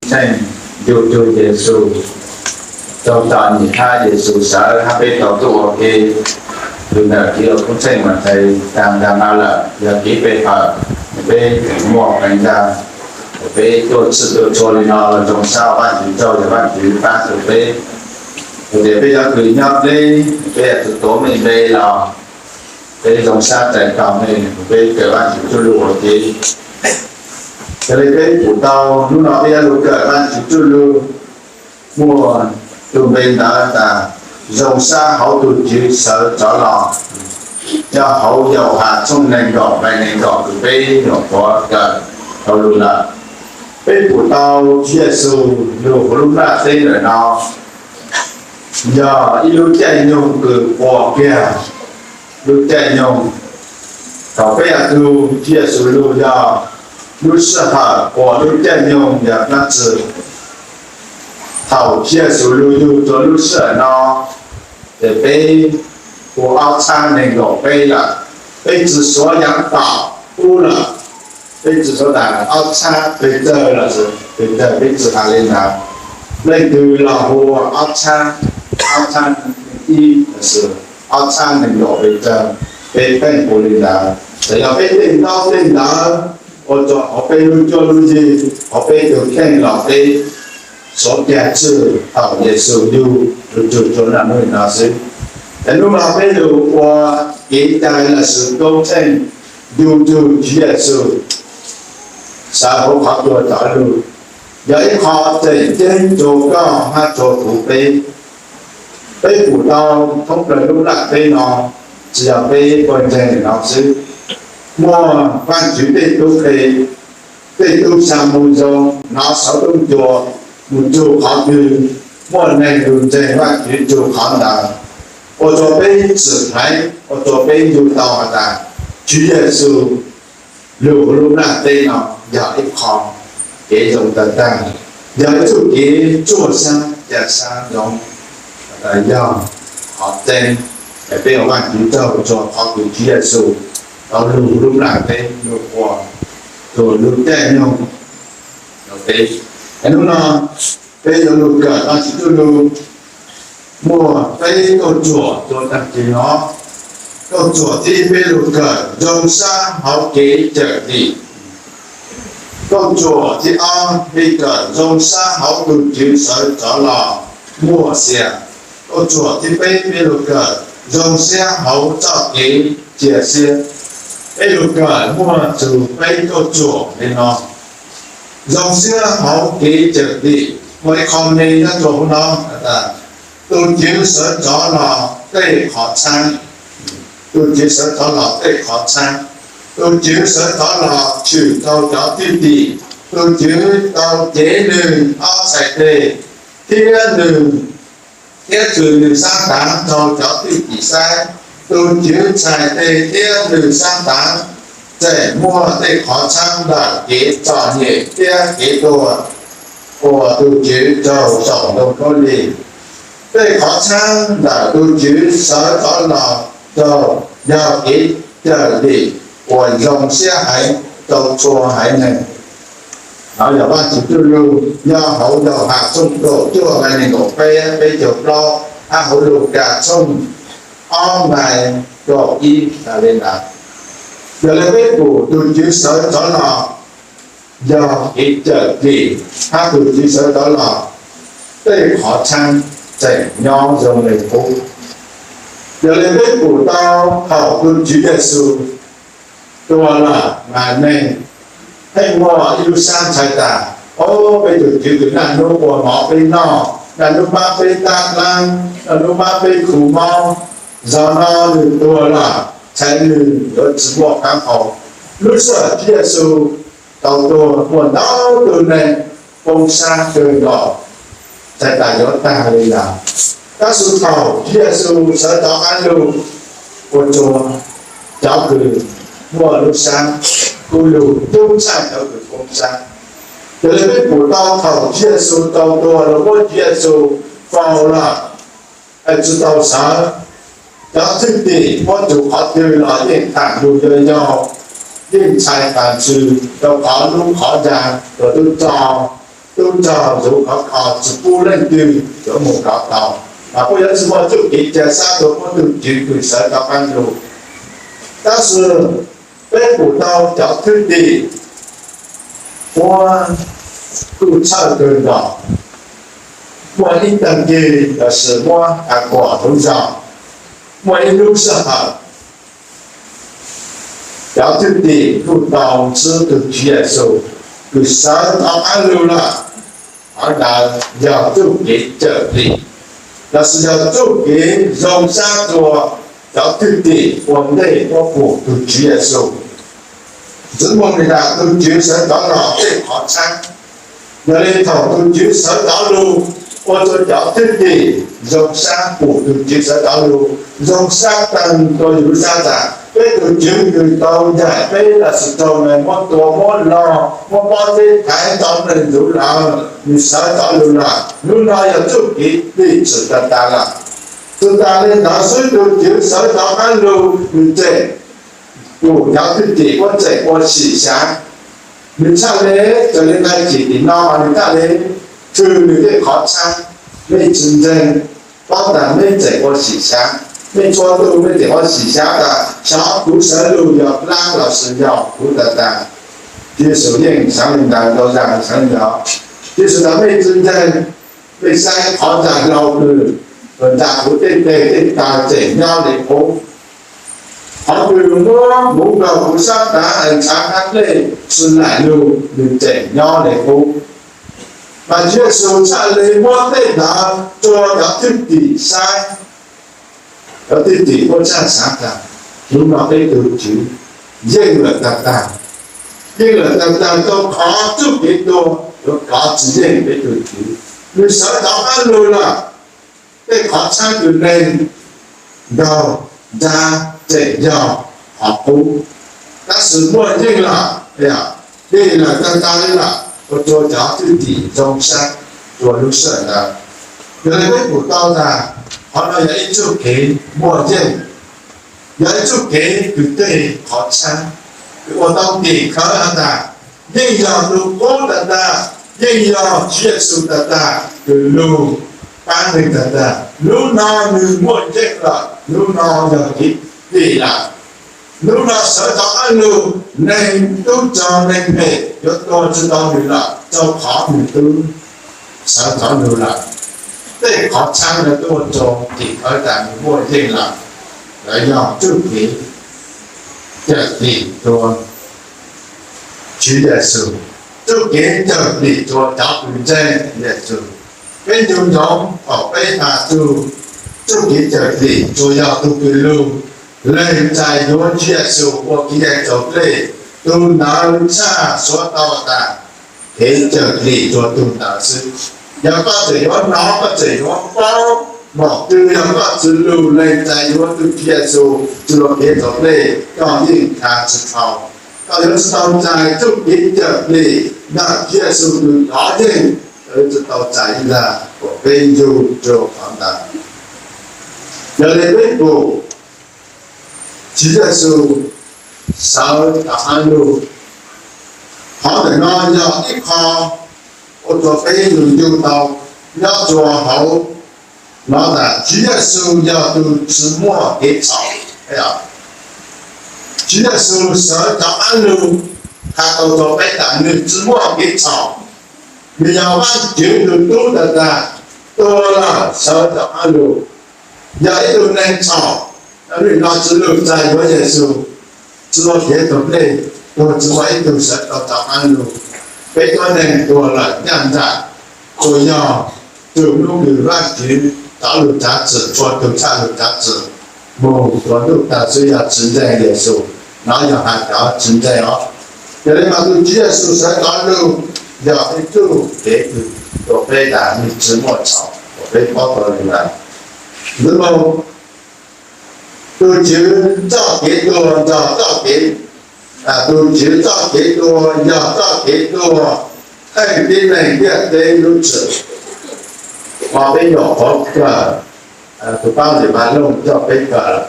Txheej yug tug Yexus, tau tom nyim hab Yexus sawv hab peb tau tuaj ua ke. Yug ntawm kiv koob txheej Mathais taag ntaag no lawm, yog kiv pe hawm, peb muaj qee ntaag, peb tuaj txhwm tuaj txhua le no los zoo sab Vaajtswv tsaug, yog Vaajtswv paab tug peb. Hais tias peb cov kws nyob dleb, peb yog tug tuav mej npe los peb zoo sab txais tau mej, peb kawm Vaajtswv txuj lug ua ke. Yog le peb pum tau hnub no peb yuav lug kawm Vaajtswv txuj lug, muaj tug npe ntawd tas zoo sab hauv tug Tswv sawv rov los, nyob hauv Yauhas tshooj neeg nkaum nqe neeg nkaum kws peb nyuam qhuav kawm tau lug lawm. Peb pum tau Tswv Yexus lug huv lub nplaj teb ntawm no yog ib lub caij nyoog kws quas kiag lub caij nyoog. Thaum peb yog tug Tswv Yexus lug yog lub sij hawm quas lub caij nyoog yog dlaab tsi? Thaum Tswv Yexus lug yug rua lub sij hawm no, ces peb ua ob txhab neeg nkaum peb lawm. Peb tsi suav yaav tom ub lawm, peb tsi suav tas ob txhab pes tsawg lawm, pes tsawg peb tsi has le ntawd. Leej twg los hu ua ob txhab, ob txhab ib, ob txhab neeg nkaum pes tsawg, peb pheej hu le ntawd. Txawm yog peb tej ntaub tej ntawv ua rua hauv peb lub cuab lub yig, hauv peb tug kheej los peb suav kiag txwj thaum Yexus yug lug txug rua naj nub no xwb. Es hnub no peb lug ua kev cai los sis koob txheej yug tug Tswv Yexus sawv huv qhov tsua cov lug, yog ib qho tseem ceeb rua koj hab rua kuv peb. Peb pum tau thoob plawg lub nplaj teb no, tsi yog peb puag ntseeg no xwb. Muaj Vaajtswv tej tub qhe, tej tub xyaa moo zoo, hnov Xov Tooj Cua mus txug qhov twg, muaj neeg lug ntseeg Vaajtswv txug qhov ntawd, ua rua peb tsim dlhaiv, ua rua peb ncu tau has tas Tswv Yexus lug huv lub nplaj teb no yog ib qho kev zoo tag tag, yog ib txuj kev tsuaj sab ca sab zoo, yog qhov tseeb. Peb ua Vaajtswv tsaug rua qhov kws Tswv Yexus tau lug huv lub nplaj teb lug ua tug lub caij nyoog rua peb. Es hnub no peb yuav lug kawm Vaajtswv txuj lug, muaj peb kauj tsuam rua taag kig no. Kauj tsuam thib ib peb lug kawm zoo sab hauv kev cawm dim. Kauj tsuam thib ob peb kawm zoo sab hauv tug Tswv sawv rov los muaj sia. Kauj tsuam thib peb peb lug kawm zoo sab hauv txoj kev cia siab. Peb lug kawm muaj txug peb kauj tsuam le no. Zoo sab hauv kev cawm dim, muaj ib qho me nyob rua huv no has tas, tug Tswv sawv rov los tej qhov txhaab. Tug Tswv sawv rov los tej qhov txhaab. Tug Tswv sawv rov los tshwm rau cov thwj tim. Tug Tswv tau cev nwg ob txhais tes thiab nwg, thiab tshwm nwg sab taav rau cov thwj tim saib. Tug Tswv txhais tes thiab nwg sab taav tseem muaj tej qhov txhaab ntawm kev txom nyem thiab kev tuag uas tug Tswv raug saum ntoo khaub lig. Tej qhov txhaab ntawm tug Tswv sawv rov los raug yog kev cawm dim uas zoo siab heev rau txhua haiv neeg. Nov yog Vaajtswv txuj lug nyob hauv Yauhas tshooj kaum cuaj nqe neeg nkaum peb, peb caug plaub, hab huv Lukas tshooj ob nqe kaum ib has le ntawd. Yog le peb pum tug Tswv sawv rov los yog kev cawm dim, hab tug Tswv sawv rov los tej qhov txhaab tseem nyob zoo le qub. Yog le peb pum tau thaum tug Tswv Yexus tuag lawm mas neeg pheej muaj ib lub sab ntxhais tas, o, peb tug Tswv kws naj nub ua mov peb noj, naj nub pab peb tab dlaab, naj nub pab peb khu mob, zaum no nwg tuag lawm ntxhais nwg yuav tsi muaj qaab hau. Lub sij hawm Tswv Yexus tau tuag muaj ntau tug neeg poob sab kawg nkaus, ntxhais tas yuav taag le ntawd. Tab sis thaum Tswv Yexus sawv rov qaab lug, ua rua cov kws muaj lub sab kuj lug coob tshaj cov kws poob sab. Yog le peb pum tau thaum Tswv Yexus tau tuag los muab Tswv Yexus faus lawm, tsi tau sawv, cov thwj tim muab tug qhov twg los yeej thaam lug yau yau, yeej ntxhais tas ntsws rau qhov lub qhov ntsa uas tub tso tub rog zuv khov kho, tsis pub leej twg yuav mus kov tau. Mas puab yuav tsis muaj txuj kev ca sab rua puab tug Tswv kws sawv rov qaab lug. Tab sis peb pum tau cov thwj tim puab kuj tshawj kawg nkaus. Muaj ib taag kig lossis muab has kuas lub zog, muaj ib lub sij hawm cov thwj tim kuj tau ntsib tug Tswv Yexus kws sawv rov qaab lug lawm. Qhov ntawd yog txuj kev cawm dim lossis yog txuj kev zoo sab rua cov thwj tim ua ntej puab pum tug Tswv Yexus. Ntxwv Moos has tas tug Tswv sawv rov lug tej qhov tshaab. Yog le thaum tug Tswv sawv rov lug, ua rua cov thwj tim zoo sab pum tug Tswv sawv rov lug, zoo sab taag rua yug lub sab tas peb tug Tswv kws tau ncaim peb lossis raug neeg muab tua muab log muab pob zeb thaiv rau neeg ntxuv lawm, nwg sawv rov lug lawm. Hnub no yog txuj kev dim tshwm tag tag lawm. Txug tas le ntawd xwb tug Tswv sawv rov qaab lug, nwg tseem pum cov thwj tim puab tseem ua sim xyaav. Nwg txhaj le, raws le nqai sim tim no nwg txhaj le thwj nwg tej qhov tshaab, mej tsi ntseeg, paub tas mej tseem ua sim xyaav, mej txhua tug mej tseem ua sim xyaav tas xyov kuv sawv lug yog dlaab lossis yog kuv tag tag. Tswv Yexus yeej xaav le ntawd, tau zag xaav le ntawd. Tswv Yexus tas mej tsi ntseeg, mej saib qhov ntsa hlau kws ntsa kuv tej teg tej taw tseem nyob le qub. Qhov kws muab muv nkaus kuv sab taav es nrhav hab dlej tsi laim lug, nwg tseem nyob le qub. Mas Tswv Yexus txhaj le muab tej ntawd rua cov thwj tim saib. Cov thwj tim puab txhaj xaav tas hnub no peb tug Tswv yeej lawm tag tag, yeej lawm tag tag rua qhov txuj kev tuag yuav kov tsi yeej peb tug Tswv. Nwg sawv rov qaab lug lawm, tej qhov tshaab kws neeg nkaug nrag tseem yog qhov qub, tab sis muaj yeej lawm, dim lawm tag tag le lawm, ua rua cov thwj tim zoo sab rua lub sij hawm ntawd. Yog le peb pum tau tas qhov no yog ib txuj kev muaj yeej, yog ib txuj kev kws tej qhov tshaab kws ua tau tim khawv has tas yeej yog tug qub tag tag, yeej yog Tswv Yexus tag tag kws lug paab neeg tag tag. Hnub no nwg muaj yeej lawm, hnub no yog kev dim lawm. Hnub no sawv rov qaab lug, neeg tub rog neeg phem yuav tua tsi tau nwg lawm rua qhov nwg tub sawv rov lug lawm. Tej qhov tshaab no tuaj rua tim khawv tas nwg muaj yeej lawm. Lawv yog txuj kev cawm dim rua Tswv Yexus, txuj kev cawm dim rua cov kws ntseeg Yexus. Peb ncu ntsoov thaum peb has txug txuj kev cawm dim tsuas yog tug kws lug lees txais yuav Tswv Yexus ua kev cai raus dlej, tug ntawd txhaj suav tau tas kev cawm dim rua tug ntawd xwb. Yog koj tseem yuav hnov, koj tseem yuav paub, maum twg yog koj tsi lug lees txais yuav tug Tswv Yexus tsi lug kev raus dlej, koj yeej nrhav tsi dhau. Koj yuav tsi tau txais txuj kev cawm dim ntawm Tswv Yexus kws kov yeej, koj yuav tsi tau txais ib zag uas peb ncu rua qhov ntawd. Yog le peb pum Tswv Yexus sawv rov qaab lug, qhov ntawm no yog ib qho ua rua peb ncu ncu tau nyob rua hauv no tas Tswv Yexus yog tug tsi muaj kev txhaum. Tswv Yexus sawv rov qaab lug has tau rua peb tas nwg tsi muaj kev txhaum. Nwg yog Vaajtswv tug tub tag tag, tuag lawm sawv rov qaab lug. Yog ib tug neeg txhaum, nwg no tsi lug txais yuav Yexus, tsi lug kev raus dlej, tuag tsi muaj ib tug sawv tau rov qaab lug. Peb tuab neeg tuag lawm ncaaj nraim, tsuas yog tug nub kws Vaajtswv rov lug tsav txim, txhua tug txhaj lug tsav txim moog txhua ntuj tag xwb yog tsi ntseeg Yexus. No yog has cov tsi ntseeg os. Yog le mas tug Tswv Yexus sawv rov lug yog ib txuj kev kws rua peb tas nwg tsi muaj txhaum, rua peb paub tau le ntawd. Ntxwv Moos, tug Tswv txoj kev tuag nrog txoj kev, tug Tswv txoj kev tuag yog txoj kev tuag theej tib neeg ntiaj teb lub txim. Qhov peb nyuam qhuav kawm, tug Paab Lis Mas Looj coj peb kawm,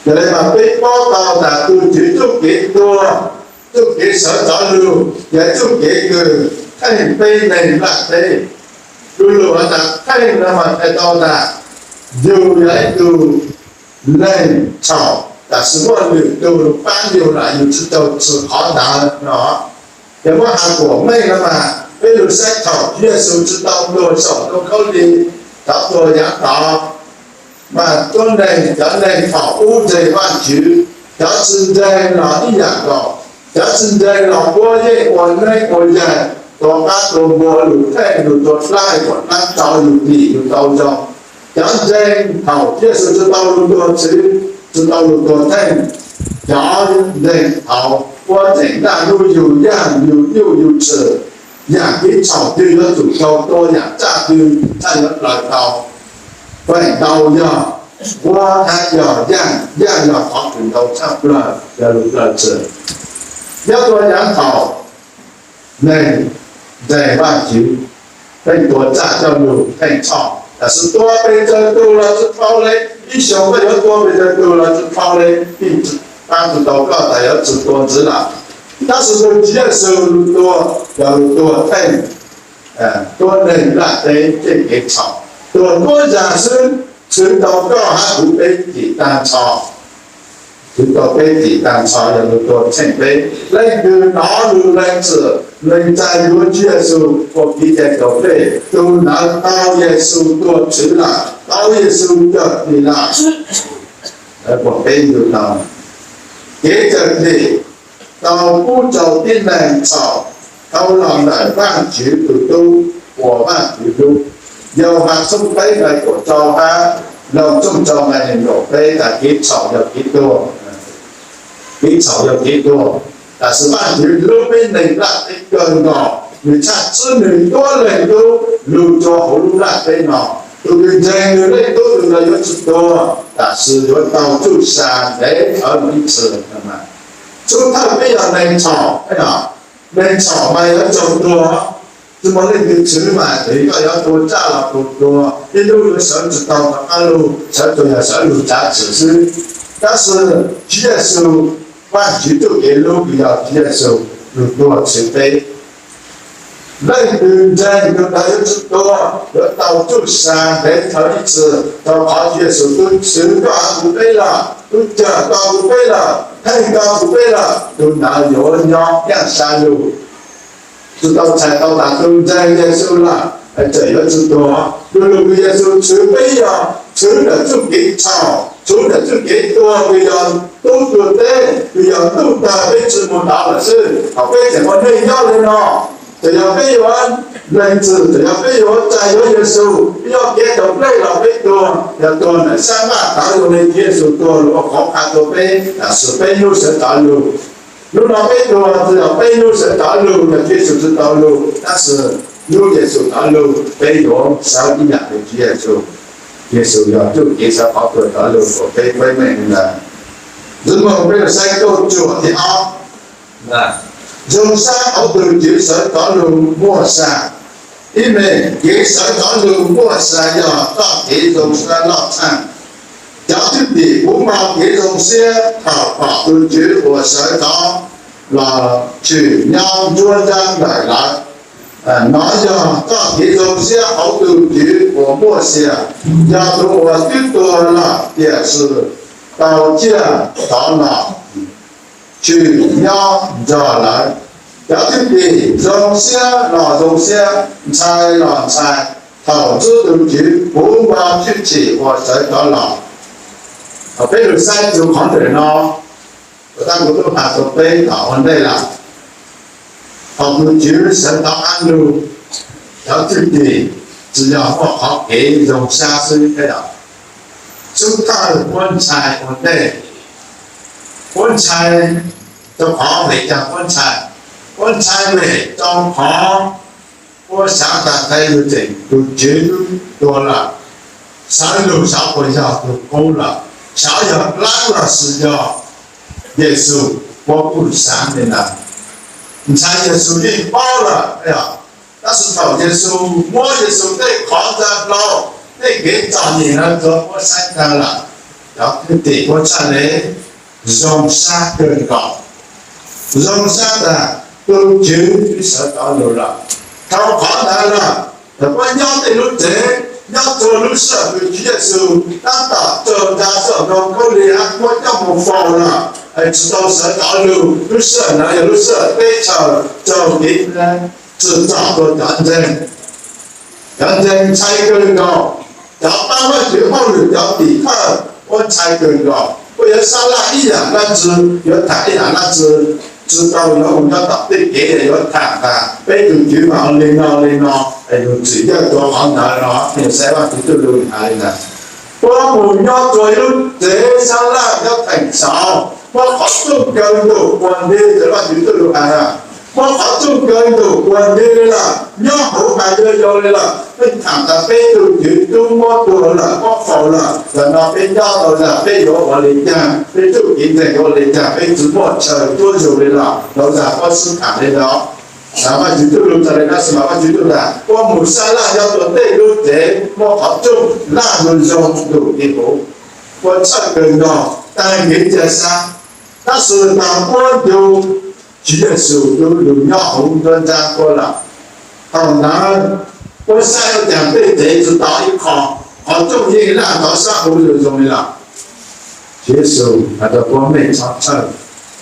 yog le mas peb paub tau tas tug Tswv txuj kev tuag, txuj kev sawv rov lug yog txuj kev kws theej peb neeg nplaj teb. Lub lus has tas theej no mas hais tau tas yus yog ib tug neeg txhaum, tab sis muaj lwm tus pab yus lawm, yus tsis tau txwm qhov ntawd no. Yog muab has kuas meej no mas peb lug saib thaum Tswv Yexus tsis tau tuag saum ntoo khaub lig, tau tuag yav tod, mas tuab neeg, cov neeg thaum ub ntseeg Vajtswv, cov tsis ntseeg los ib yam nkaus, cov tsis ntseeg los puab yeej ua neeb ua yaig, tua qaib tua npua, lug theej lug tua dlaab, tua dlaab rau yus tim yus tau zoo. Cov ntseeg thaum Tswv Yexus tsis tau lug tuag txwv, tsis tau lug tuag theej, cov ntseeg thaud puab tseem naj nub yug yaag, yug nyuj yug tshwm, yaam kev txhaum twg yuav tsum tau tua, yaam tsaj twg txhaj yuav dlaws tau. Feem ntau yog nquab hab yog yaaj, yaaj yog qhov kws ntau tshaj plawg yog lug dlaws txwm. Nyob rua yaav thaum neeg ntseeg Vaajtswv, pheej tua tsaj coj lug theej txhoj, tab sis tua pes tsawg tug los tsi dhau le, ib xyoos koj yuav tua pes tsawg tug los tsi dhau le, yeej paab tsi tau koj tas yuav tsi tua ntxiv lawm. Tab sis tug Tswv Yexus lug tua, yog lug tua theej tuab neeg nplaj teb tej kev txhaum, tuag tuab zag xwb, txhwv tau koj hab kuv peb tim taag nrho. Txhwv tau peb tim taag nrho yog lug tuag theej peb. Leej twg hnov lug lees txim, lees txais yuav Tswv Yexus ua piv cai kaum dlej, tug ntawd tau Yexus tuag txhwv lawm, tau Yexus cawm dim lawm. Peb yug tau kev cawm dim, tau pub rau tib neeg txhaum dhau los ntawm Vaajtswv tug Tub uas Vaajtswv hlub. Yauhas tshooj peb nqai kaum rau hab Loos tshooj rau nqai nees nkaum peb tas kev txhaum yog kev tuag. Kev txhaum yog kev tuag, tab sis Vaajtswv hlub peb neeg nplaj teb kawg nkaus, nwg tshaj tswb nwg tuab leeg Tub lug rua huv lub nplaj teb no. Tug kws ntseeg nwg Leej Tub tug ntawd yuav tsi tuag, tab sis yuav tau tsuj sa ntev dhawv mus ib txhis. Xub thawj peb yog neeg txhaum, neeg txhaum mas yuav raug tuag, tsi muaj leej twg txhwv mas txawm koj yuav tua tsaj los tua tuag, ib hnub yuav sawv tsi tau rov qaab lug, sawv tsuas yog sawv lug tsav txim xwb. Tab sis Tswv Yexus, Vaajtswv txuj kev hlub kws yog Tswv Yexus lug tuag txhwv peb. Leej twg ntseeg tug ntawd yuav tsi tuag, yuav tau tsuj sa ntev dhawv ib txhis, rau qhov Tswv Yexus tub txhwv koj hab kuv peb lawm, tub cawm koj kuv peb lawm, theej koj kuv peb lawm, tug ntawd yuav nyob yaaj sab lug. Tsi tau txhais tau tas tug ntseeg Yexus lawm tseem yuav tsi tuag. Lug lug kws Yexus txhwv peb yog txhwv ntawm txuj kev txhaum, txhwv ntawm txuj kev tuag kws yog tub tuag teb, kws yog ntuj tag peb tsi moog tod lawm xwb, thaum peb tseem ua neej nyob le no. Txawm yog peb yuav lees txim, txawm yog peb yuav txais yuav Yexus, peb yuav kev tau dlej los peb tuag, yog tuag ntawm sab nqaj tawv zoo le Tswv Yexus tuag lug ua qhov qha rua peb, tab sis peb hnub sawv tod lug. Hnub no peb tuag tsi yog peb hnub sawv tod lug, yog Tswv Yexus tsi tau lug, tab sis hnub Yexus tod lug peb yuav sawv ib yam le Tswv Yexus. Yexus yog txuj kev sawv qhov tuag tod lug uas peb kov meej ntawd. Ntxwg Moog peb lug saib kauj tsuam thib ob. Zoo sab hauv tug Tswv sawv tod lug muaj sa. Ib me, kev sawv tod lug muaj sa yog txoj kev zoo sab loj tshaj. Cov thwj tim puv npo kev zoo siab thaum pom tug Tswv uas sawv tod los tshwm nyob nruab nrab ntawm lawv. Nov yog txoj kev zoo siab hauv tug Tswv uas muaj sia, yog tug uas twb tuag lawm tiam sis tau ciaj rov los tshwm nyob nrog lawv. Cov thwj tim zoo siab los zoo siab, ntshai los ntshai, thaum ntxub tug Tswv puv npo hwj chim uas sawv tod los. Thaum peb lug saib txug qhov ntawm no, kuv tab kuv tub has rua peb thaum ua ntej lawm, thaum tug Tswv sawv tod qab lug, cov thwj tim tsi yog muaj qhov kev zoo sab xwb tab sis xub thawj puab ntshai ua ntej. Puab ntshai rau qhov vim caag puab ntshai? Puab ntshai vim rau qhov puab xaav tas nqe yug tseem tug Tswv tuag lawm, xaav lug xyov puas yog tug qub lawm, xyov yog dlaab lossis yog Yexus, puab kuj xaav le ntawd. Ntshai Yexus yeej paub lawm, tab sis thaum Yexus muab Yexus tej qhov ntxa dlhau, tej kev txom nyem ntawd rua puab saib taag lawm, cov thwj tim puab txhaj le zoo sab kawg nkaus. Zoo sab tas tug Tswv twb sawv tod lug lawm, Dhau qhov ntawd lawm, thaum koj nyob tej lub tsev, nyob rua lub sij hawm kws Tswv Yexus tab tom raug nra txoj ntoo khaub lig hab muab coj moog faus lawm, tsi tau sawv rov lug, lub sij hawm ntawd yog lub sij hawm teb chaws raug kev tsim txom rua cov ntseeg. Cov ntseeg ntshai kawg nkaus, cov paab Vaajtswv hauj lwm cov tim thawj kuj ntshai kawg nkaus, kuj yuav sab laj ib yaam dlaab tsi, yuav thaam ib yaam dlaab tsi, tsi tau yuav mus nyob tom tej kev yuav thaam tas peb tug Tswv mas ua le no le no, es yug tsim nyog rua qhov ntawd no, saib Vaajtswv txuj lug has le ntawd. Puab mus nyob rua ib lub tsev sab laj nyob theem saud, muab qhov rooj kaw nkaus puag nteg, Vaajtswv txuj lug has, muab qhov rooj kaw nkaus puag nteg le lawm, nyob hauv has yuav yau le lawm, peb thaam tas peb tug Tswv tub muab tuag lawm, muab faus lawm, tam no peb nyob tau zag peb yuav ua le caag, peb txuj kev ntseeg yuav ua le caag, peb tsi muaj chaw cuab zug le lawm, tau zag puab sib thaam le ntawd. Vaajtswv txuj lug tas le ntawd, Vaajtswv txuj lug tas puab mus sab laj nyob rua tej lub tsev muab qhov rooj laj zoo zoo nkaus le huv, puab txhawj kawg nkaus, taag kev cia sab. Tab sis tas puab ncu Tswv Yexus txuj lug nyob huv nruab nrab puab lawm. Thaum ntawd puab saib ua caag tej tsev tsi tau ib qho, qhov rooj yeej laj tau sab huv zoo zoo le lawm. Tswv Yexus has rua puab, mej txhob txhawj,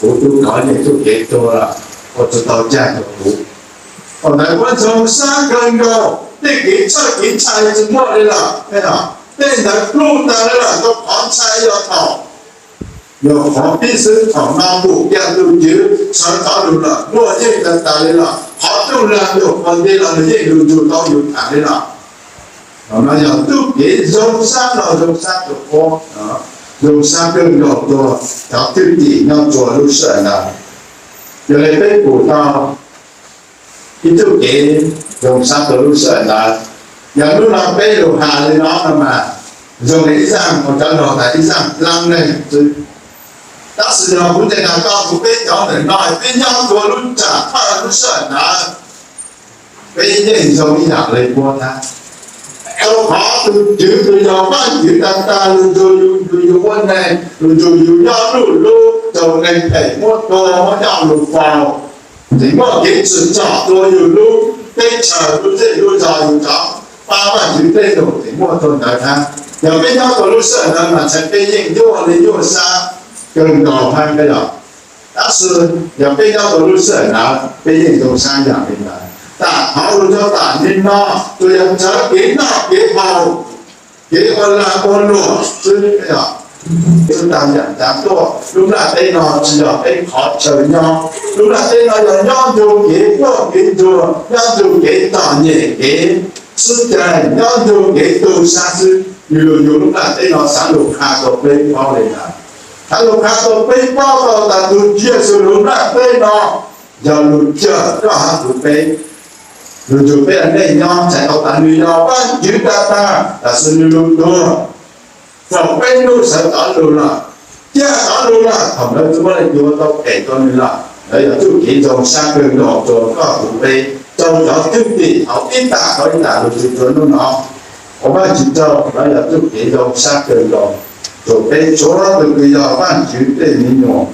kuv tub kov yeej txuj kev tuag lawm, ua tsi tau caag rua kuv. Thaum ntawd puab ntsoog sab kawg nkaus, tej kev txhawj kev ntshai tsi muaj le lawm. Tej ntawd pluj taag le lawm, tau qhov ntshai yog thaum, yog qhov pib xwb, thaum no pum kiag tug Tswv sawv rov lug lawm, luag yeej tag tas le lawm, qhov rooj laj nkaus puag nteg los nwg yeej lug nrug tau yug thaam le lawm. Thaum no yog txuj kev zoo sab no zoo sab rua puab, zoo sab kawg nkaus rua cov thwj tim nyob rua lub sij hawm ntawd. Yog le peb pum tau ib txuj kev zoo sab rua lub sij hawm ntawd. Yog hnub no peb lug has le no no mas zoo le ib zaaj, ua cov lug tas ib zaaj dlaab neeg xwb. Tab sis yog kuv ntseeg tas koj kuv peb cov ntawm no peb nyob rua lub tsaam thawj lub sij hawm ntawd, peb yeej zoo ib yaam le puab hab. Rua qhov tug Tswv kws yog Vaajtswv tag tag, lug nrug yug, yug ua neeg, lug nrug yug nyob luj lub, raug neeg phem muab tua, muab coj lug faus, tseem muaj kev tsim txom rua yug lub teb chaws, lub zej lub zog, yug cov paab Vaajtswv tej num tseem muaj rua ntawd hab. Yog peb nyob rua lub sij hawm ntawd mas ntshai peb yeej nyuaj le nyuaj sab kawg nkaus hab yog. Tab sis yog peb nyob rua lub sij hawm ntawd peb yeej zoo sab yaam le ntawd. Tam thawv lug rua tam sim no, tsuas yog tsawv kev noj kev haus, kev ua lag ua luam xwb. Tsi tas yaam cav tuaj, lub nplaj teb no tsi yog peb qhov chaw nyob. Lub nplaj teb no yog nyob nrug kev quaj kev nruag, nyob nrug kev txom nyem kev sib ceg, nyob nrug kev tu sab xwb. Yug lug yug lub nplaj teb no xaav lug qha rua peb paub le ntawd. Xaav lug qha rua peb paub tau tas tug Tswv Yexus lug nplaj teb no yog lug cawm koj hab kuv peb, lug nrug peb ua neej nyob. Txhais tau tas nwg yog Vaajtswv tag tag, tab sis nwg lug tuag faus peb hnub sawv rov lug lawm, caj rov lug lawm. Thaum ntawd tsi muaj leej twg ua tau phem rua nwg lawm. Ntawd yog txuj kev zoo sab kawg nkaus rua koj kuv peb, rua cov thwj tim thaum ib tam thaum ib tam lug txug rua hnub no. Ua Vaajtswv tsaug, ntawd yog txuj kev zoo sab kawg nkaus rua peb txhua tug kws yog Vaajtswv tej me nyuam.